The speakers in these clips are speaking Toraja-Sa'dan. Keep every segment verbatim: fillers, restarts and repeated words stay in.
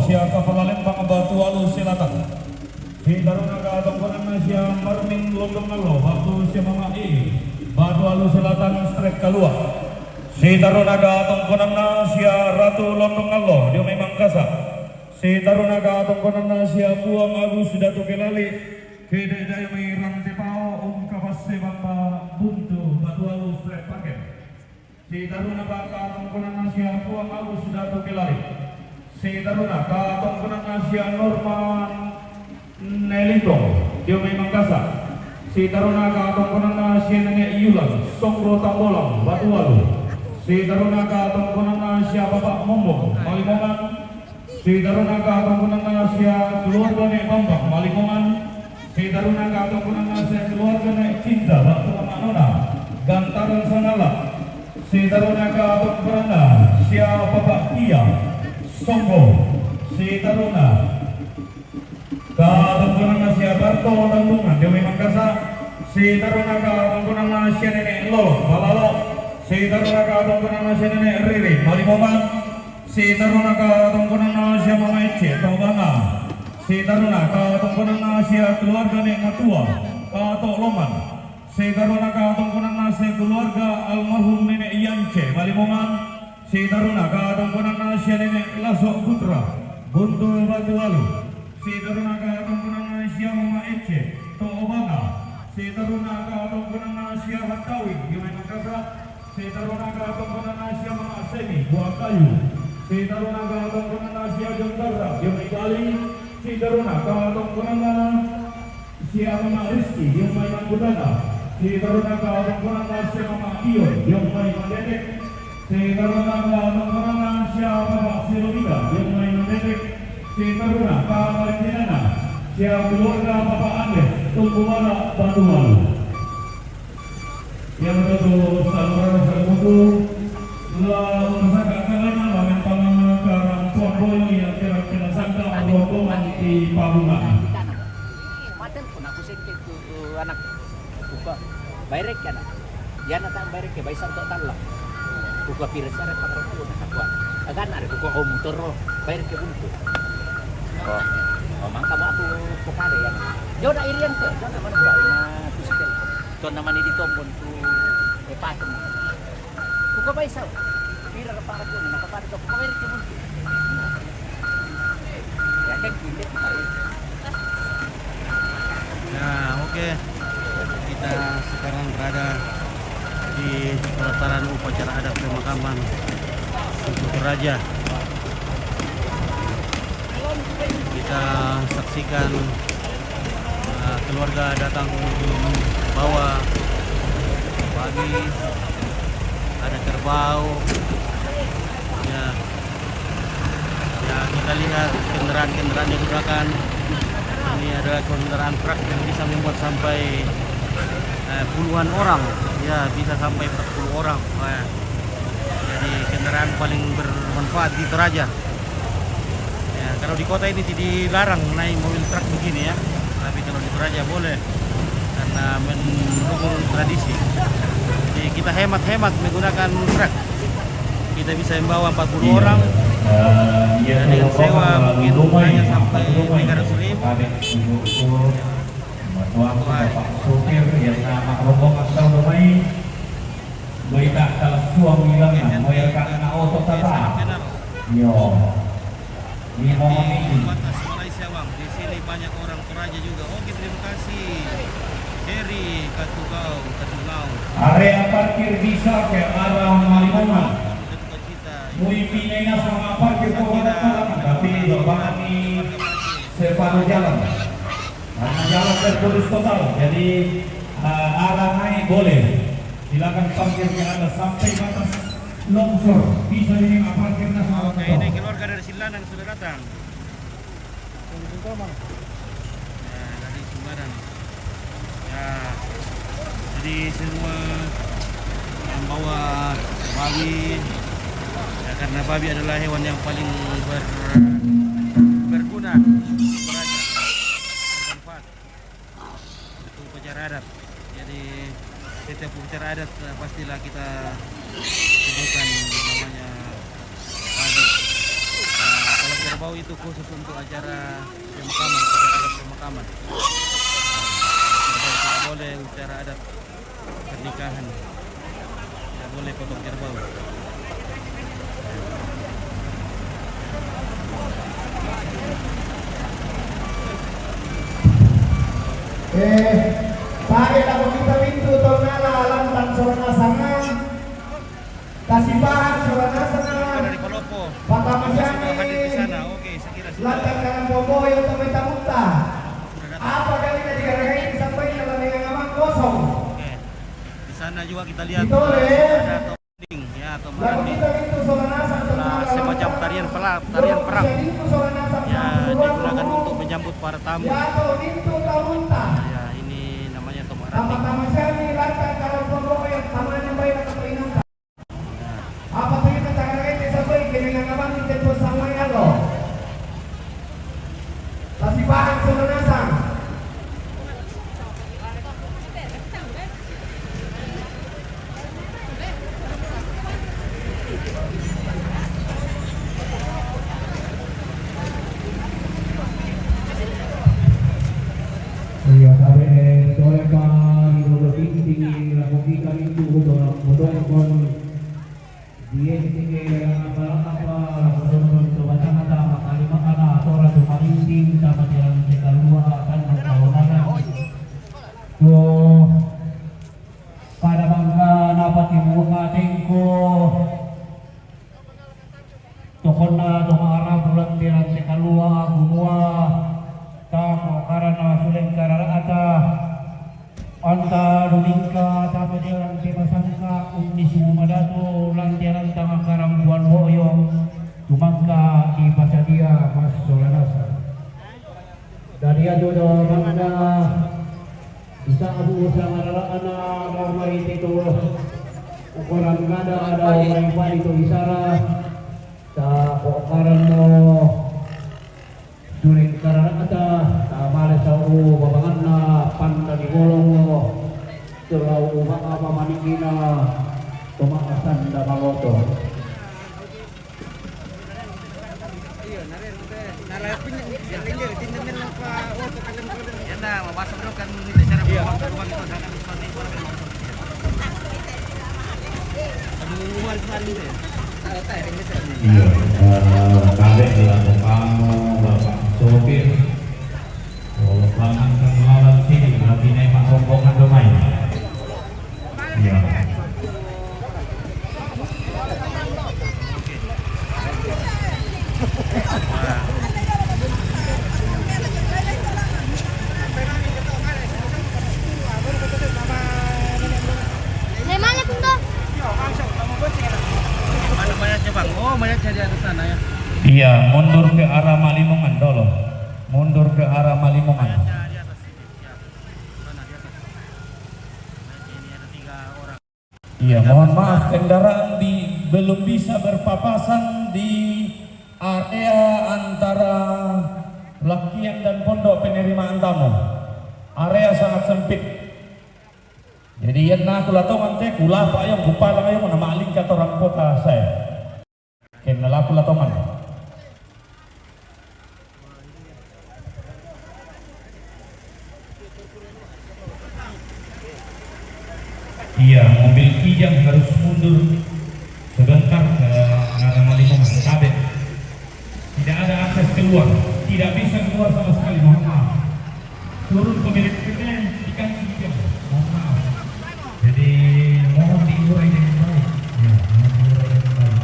Sia Kapala Lembang Batu Alu Selatan. Si taruna katongkonanna sia Marming Londongallo, waktu sia Mama I Batu Alu Selatan strek kalua. Si taruna katongkonanna sia Ratu Londongallo, dio mai Mangkasa. Si taruna katongkonanna sia Puang Agus Datu Kelali, kede dai mai Rante Pao, ungkapasse bamba Buntu Batu Alu strek paken. Si taruna katongkonanna sia Puang Agus Datu Kelali. Si taruna katongkonanna sia Norman Nelito, dio mai Mangkasa. Si taruna katongkonanna sia Nene Yulan, Songgo Tambolang, Batu Alu. Si taruna katongkonanna sia Bapak Mombong, Malimongan. Si taruna katongkonanna sia keluarga Nek Bambang, Malimongan. Si taruna katongkonanna sia keluarga Nek Cinta, Batu Amanona, Gantaran Sangala. Si taruna katongkonanna sia Bapak Tia, Songgo. Si taruna katongkonanna sia Barto Tantungan, dio mai Mangkasa. Si taruna katongkonanna sia Nenek Lolo, Balalo. Si taruna katongkonanna sia Nenek Riri, Malimongan. Si taruna katongkonanna sia Mama Ece, Tobanga. Si taruna katongkonanna sia keluarga Nek Matua, Kato Loman. Si taruna katongkonanna sia keluarga almarhum Nenek Yance, Malimongan. Si taruna katongkonanna sia Nenek Laso Putra, Buntu Batu Alu. Si taruna katongkonanna sia Mama Ece, Tobanga. Si taruna katongkonanna sia Hattawi, dio mai Mangkasa. Si taruna katongkonanna sia Mama Semi, Buah Kayu. Si taruna katongkonanna sia Jonggara, dio mai Bali. Si taruna katongkonanna sia Mama Rizky, dio mai Mangkutana. Si taruna katongkonanna sia Mama Ion, dio mai Mandedek. Si taruna katongkonanna sia Bapak Silomita, dio mai Mandedek. Si taruna katongkonanna sia keluarga Bapak Andes, Tungku Bala, Batu Alu. Yang satu saluran saluku la unsaka kalena lamen pangan karang tuan boyo yang kira kena sangka rombongan di pabungan. Maten pun aku sengkek tu anak buka bairek kana. Dia nak tak bairek ke baisar tok talang. Buka pira sare pakar aku nak kuat. Agan ada buka om motor bairek ke buntu. Oh, mangka mau aku pokale ya. Jona irian ke, jona mana buat na kusikel. Jona mani di tombon tu e patung. Kuka bai sau. Pira ka para tu, na ka para tu, kuka bai ke buntu. Ya kan kinde. Ya, oke. Kita sekarang berada di pelataran upacara adat pemakaman Suku Toraja. Kita saksikan, eh, keluarga datang membawa babi, ada kerbau. Ya. Ya, kita lihat kendaraan-kendaraan yang digunakan. Ini adalah kendaraan truk yang bisa memuat sampai, eh, puluhan orang. Ya, bisa sampai empat puluh orang. Wah. Jadi kendaraan paling bermanfaat di Toraja. Ya, kalau di kota ini dilarang naik mobil truk begini ya. Tapi kalau di Toraja boleh karena mendukung tradisi. Jadi kita hemat-hemat menggunakan truk. Kita bisa membawa empat puluh orang. Dan dengan sewa mungkin hanya sampai tiga ratus ribu. Matuang Bapak Supir, ya, sama rombongan tahu rumai. Baita kalau suang bilang, nah, mau ya kan na oto tata. Yo. Ini mau ini. Batas Malaysia, Bang. Di sini banyak orang Toraja juga. Oke, terima kasih. Heri, Katugau, Katugau. Area parkir bisa ke arah Malimongan. Mui pinena sama parkir ke orang, tapi bapak ini separuh jalan. Karena jalan terputus total, jadi, eh, arah naik boleh. Silakan parkir ke atas sampai batas longsor. Bisa ini parkirnya sama. Oke, ini keluarga dari Silanan sudah datang. Dari Sumbaran. Ya, jadi semua yang bawa babi, ya, karena babi adalah hewan yang paling ber-, berguna, bermanfaat untuk upacara adat. Jadi setiap upacara adat, eh, pastilah kita temukan namanya babi. Nah, kalau kerbau Itu khusus untuk acara pemakaman, acara adat pemakaman. Tidak boleh acara adat pernikahan. Tidak boleh potong kerbau. Eh, pakai lagu kita pintu tahun ala lantang Sorana Sanga. Tasibahan Sorana Sanga. Dari Palopo. Patama siang. Sudah hadir di sana. Oke, saya kira sudah. Lantang kanan Pombo yang teman tamuta. Sudah datang. Apa kali tadi gara-gara ini sampai dalam yang aman kosong. Oke. Di sana juga kita lihat, Itu, eh, ada tombing, ya, atau Lagu meranding. Kita pintu Sorana Sanga. Nah, semacam tarian pela-, tarian perang. Itu Sorana Sanga. Ya, digunakan untuk menyambut para tamu. Ya, atau pintu tamuta. Ya, ini namanya tombak ranting. Apa-apa siang ini lantang kanan Pombo yang tamannya baik atau inang. Apa tuh kita tangan aja sampai kini nggak kapan kita pun sampai alo. Tasibahan Sorana Sanga. Iya, tapi, eh, sore, Pak, di dulu tinggi, lagu kita itu, udah, udah, kon. Diye tike apa-apa, menonton coba-coba, maka lima kana, tora cuma inting, sama jalan tekalua, kan, kawanan. Tuh, pada bangka, napa timuka tengko, tokonna, toma arah, bulan, jalan tekalua, gumua, tako, karana, sulen, kararata. Anta dudingka tama jalan ke pasangka, unni sumadatu lantiaran tama karang buan boyong, tumangka di pasadia mas Sorana Sanga. Dari adu do mangga, bisa abu usa ngararana, mau mari tito, ukuran kada ada, mau mari padi to isara, ta ko karan mo. Suling kararata, tamale sau babanganna panda di bolongo, terau uba apa manikina, pemakasan da maloto. Iya, nah, mabasa dulu kan ini cara. Iya. Iya, eh, kami dilakukan Bapak Sopir. Kalau pelanggan kan lawan sini, berarti naik mak rombongan domain. Iya. Memangnya, Tunda? Mana mayatnya, Bang? Oh, mayatnya di atas sana, ya. Iya, mundur ke arah Malimongan dulu. Mundur ke arah Malimongan. Mayatnya di atas sini. Ya. Sana, di atas. Mayatnya ini ada tiga orang. Iya, mohon maaf, kendaraan di, belum bisa berpapasan di area antara Lakian dan pondok penerimaan tamu. Area sangat sempit. Jadi, iya, na kula tongan te, kula apa yang kupala yang na maling kata orang kota saya. Kenapa latongan? Iya, mobil Kijang harus mundur sebentar ke arah Malimongan, Kabek. Tidak ada akses keluar, tidak bisa keluar sama sekali, mohon maaf. Turun pemilik kedai di kaki Kijang, mohon maaf. Jadi, mohon diurai dengan baik. Ya, mohon diurai dengan baik.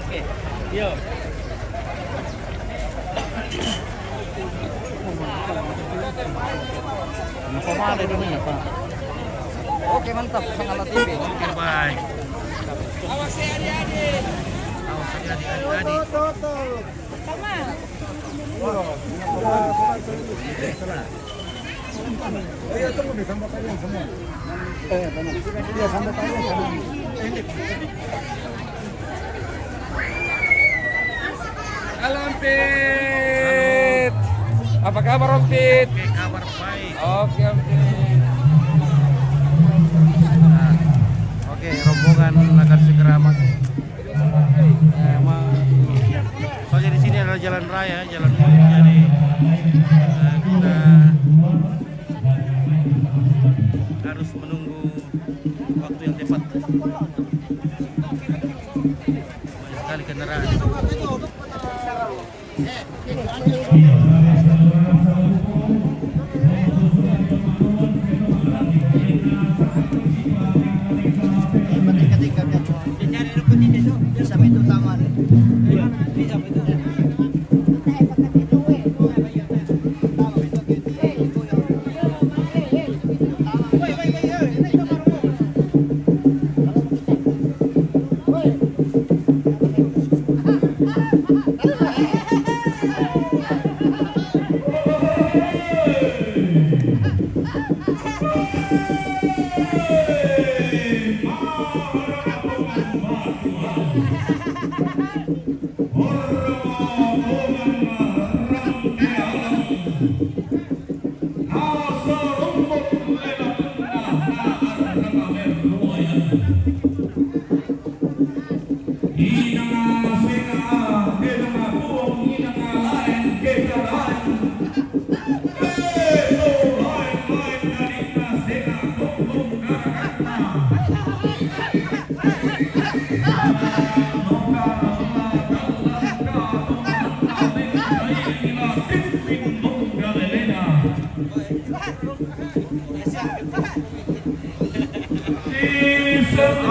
Oke. Iya. Oke, mantap. Sangala T V. Oke, baik. Awas ya, adik-adik. Jadi adik-adik. Halo, Ampit. Apa kabar, Ampit? Oke, kabar baik. Oke, Ampit. Nah, oke, rombongan akan segera masuk. Eh, ma-, soalnya di sini adalah jalan raya, jalan umum, jadi, eh, kita harus menunggu waktu yang tepat. Banyak sekali kendaraan.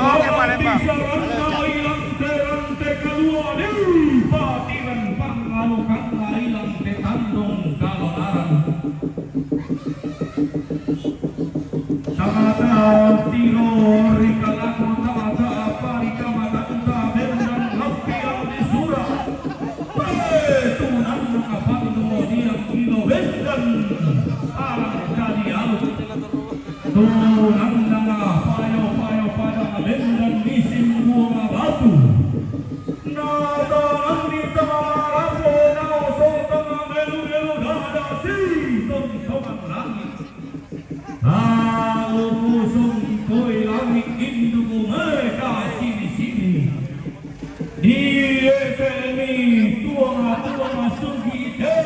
Oke, Palembang. Tamata tiro rikalango tamata apa rikamatanta bendan lapiang di sura. Tunang nakapandu diang ilo bendan parang kadi alu. Tunang nanga payo-payo padang bendan misim bunga batu. Nata nang di tama marapo nao so tama melu-melu dada si tong-tongan langit. Lalu kusung koi langit indumu meka sini-sini. Di epemi tuang-tuang sugi te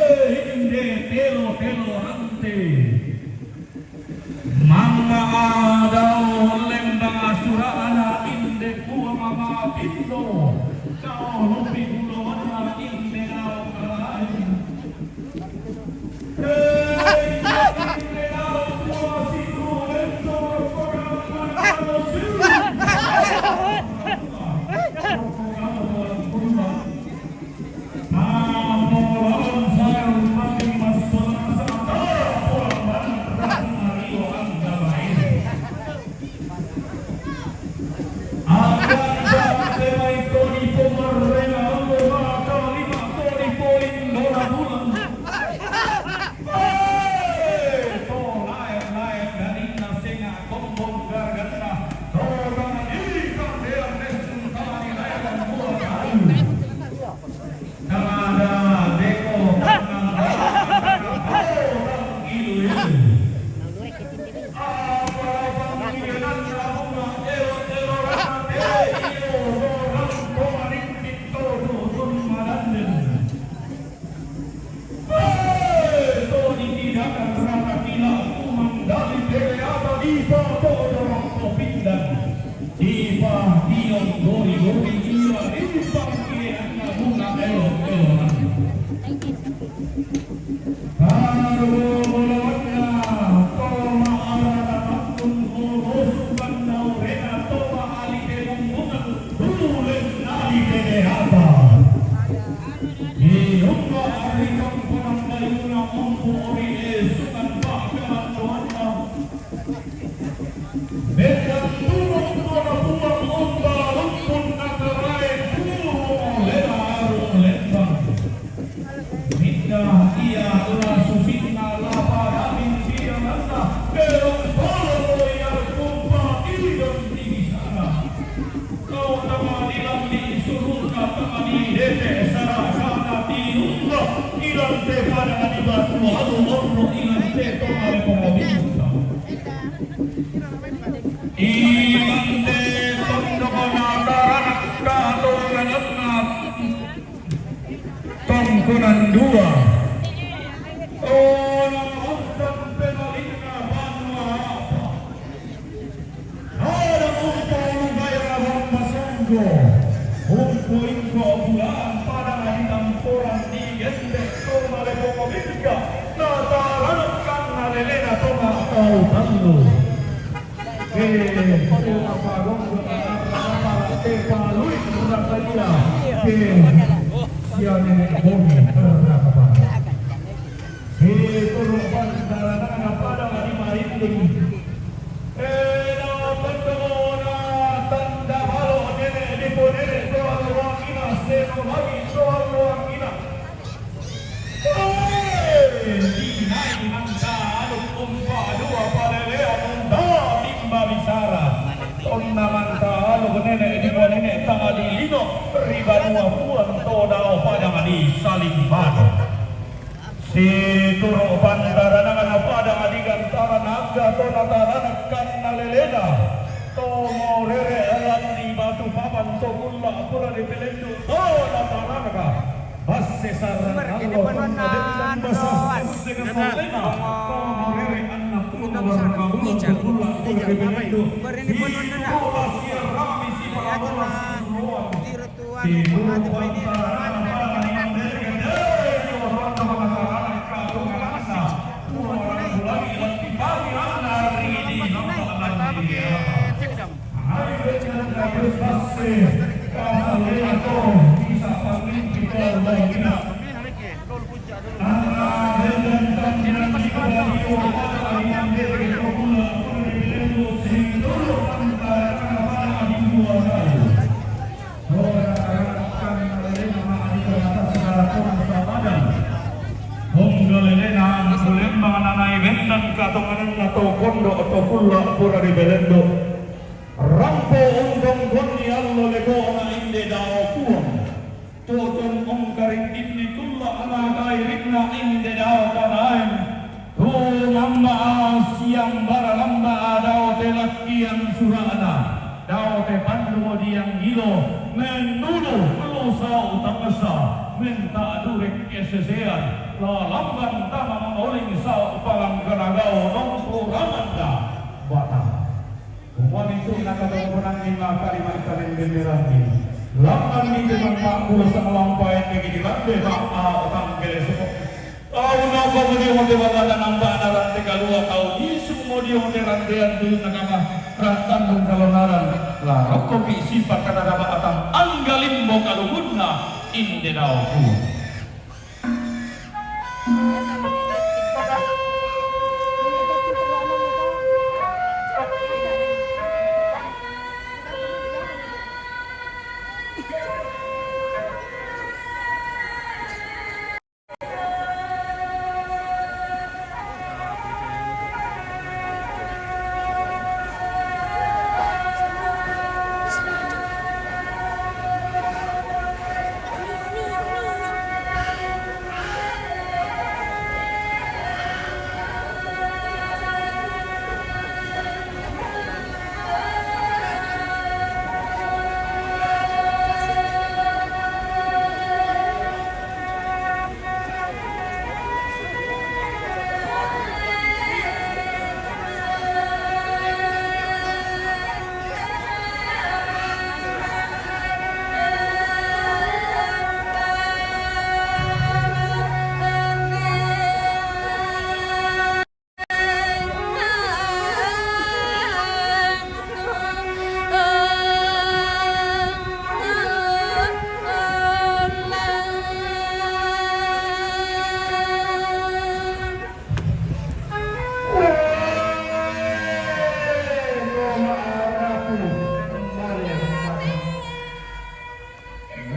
inde telo-telo rante. Mama adau lembang asurana inde kuang ama pindo. Kau lupi gulawana inde nao kalain. Dipa tiong gori-gori ira, dipa kire anna bunga elo-eloan. Thank you. Ilan te pada di batu alu onro ilan te toma lepo mobinta. Ilan te tondoko na taranak kato ngananap. Tongkonan dua. Ona mauntan pemalingna banua apa. Ada umpo lugaira bang pasongko. Umpo ingko bulan pada di tamporan di gendek toma lepo mobinta. Na taranak kan na lelena toma kau tallu. Situru' pantaranana pada di marinding. E, na tondokona tanda balo nene' diponene' to alloangina, seno lagi to alloangina. Dinai manta anu umpa dua palelean unta timba bisara. Tonna manta anu nene' diponene' tang dilino ri banua Puang to dao padang di Salimbado. Situru' pantaranana padang di Gantara Naga to na taranak kan na lelena. To morere' lan di Batu Papan to kulla' pura dipelendu' to na taranak. Basse sarang allo tonna bentang basa basse kasolena. To morere' anna' puna barka bulan to kulla' pura dipelendu'. Situru' basiarami siparabola sisuruan. Honggalelena kulembang nanai bendan katongananna to kondo' to kulla' pura dipelendu'. Rampo untongkonni allo leko'na inde dao Puang. Tu'tun ongkaringgini kulla' ana' kairinna inde dao Panaen. Tumamba'a siang bara lamba'a dao te lakkian sura'na, dao te pandumo diang ilo, mennulu lu sau' tangessa, menta' durek kesesean, lalamban tama mangoling sau' palangkana gau nongku ramanna Batang. Umani tu nakatongkonanni maka lima ita membemeranni. Lambanni te mangka'bulo sanglampa ende gidi lande ma'ao tangkele soko. Tau noko mudio mote batana nampa narante kalua tau nisu mudio mote rantean tuyun nakama rantandung kalonaran. La rokkoki sipa kata daba atang anggalimbo kalumunna inde dao Puang.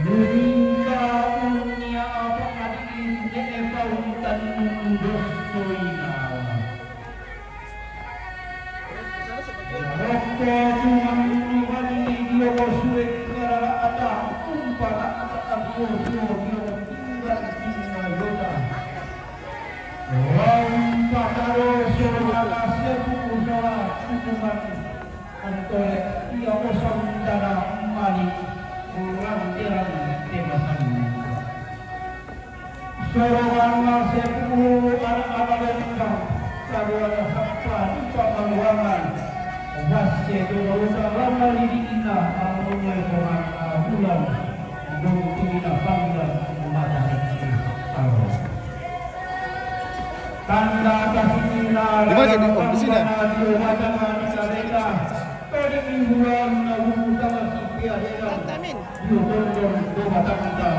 Mingka unnia apa adili ne'e pauntan nundosso inawa. Rokko cuma nunibani dio bosue karara ata umpana ata dio dio dio tinggal tinggal yota. Sorobanna seppulo ana' Amarendang, sabuana sappa di pamaluangan, wasse dosa-dosa lama lidi ina, ammoe ponganna bulan, dong tumina panggang matahari Allah. Tanda kasihna. Di mana jadi? Oh, di sini. Dio batanga di kareta, todingi bulan, nabuku tama sipia dena. Dio tondon do batanta.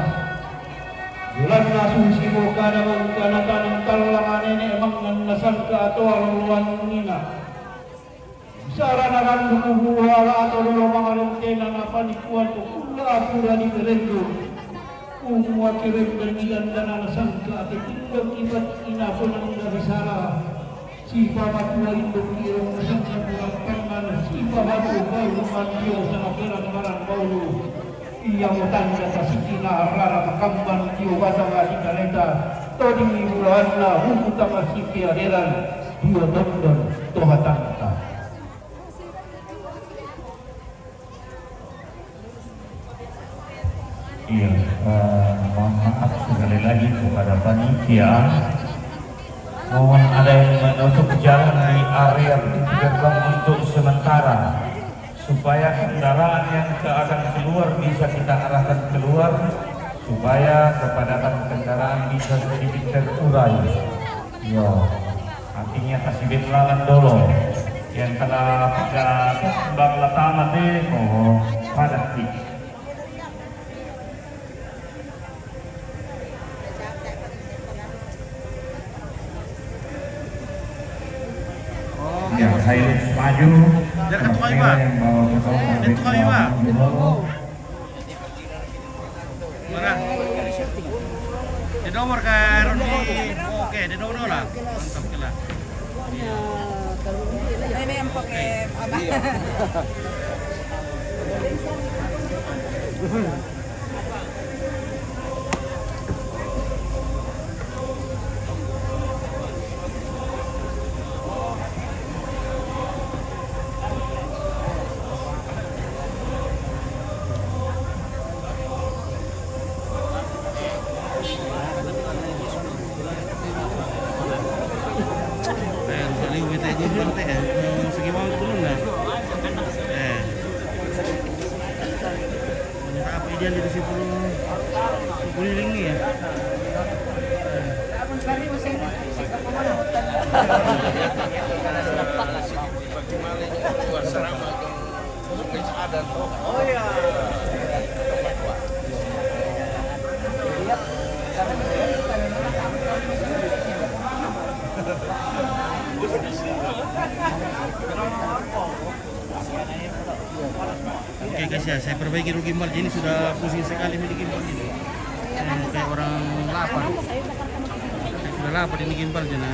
Bulanna susi mo kada mangkana tanang tallang nene mangngan nasangka atoa loloannina. Sarana randu kubu ala atau lolo mangalentena napanikuan kulla apura di belendu. Umua keremben di andana nasangka ate tinggal kibat ina penanda bisara. Sipa matua indung iro nasangka bulan pangan, sipa batu baru mandio sana perang marang baulu. Iamo tanda kasikina rara makamban dio batanga di kareta, todingi bulanna huku tama sipia deran, dio tondon to hatanta. Iya, eh, mohon maaf sekali lagi kepada panitia. Mohon ada yang menutup jalan di area pintu gerbang untuk sementara, supaya kendaraan yang ke-, akan keluar bisa kita arahkan keluar, supaya kepadatan kendaraan bisa sedikit terurai. Yo, artinya kasih ben lalan dolo. Yang kena pada bang latama deh, oh, padat sih. Ya, Hilux maju. Biar ketua Iwa. Yang bawa pesawat. Ketua Iwa. Mana? Di nomor ka Rondi. Oke, di nomor lah. Mantap kila. Ini yang pakai apa? Ayan, baliw, may tayo yung bante, eh. Yung sige, mga tulong na. Eh. Ano ka, pwede yan dito si Pulong, si Puliling niya. Oke guys, ya, saya perbaiki dulu gimbal. Ini sudah pusing sekali ini gimbal ini. Ini kayak orang lapar. Sudah lapar ini gimbal, Jana.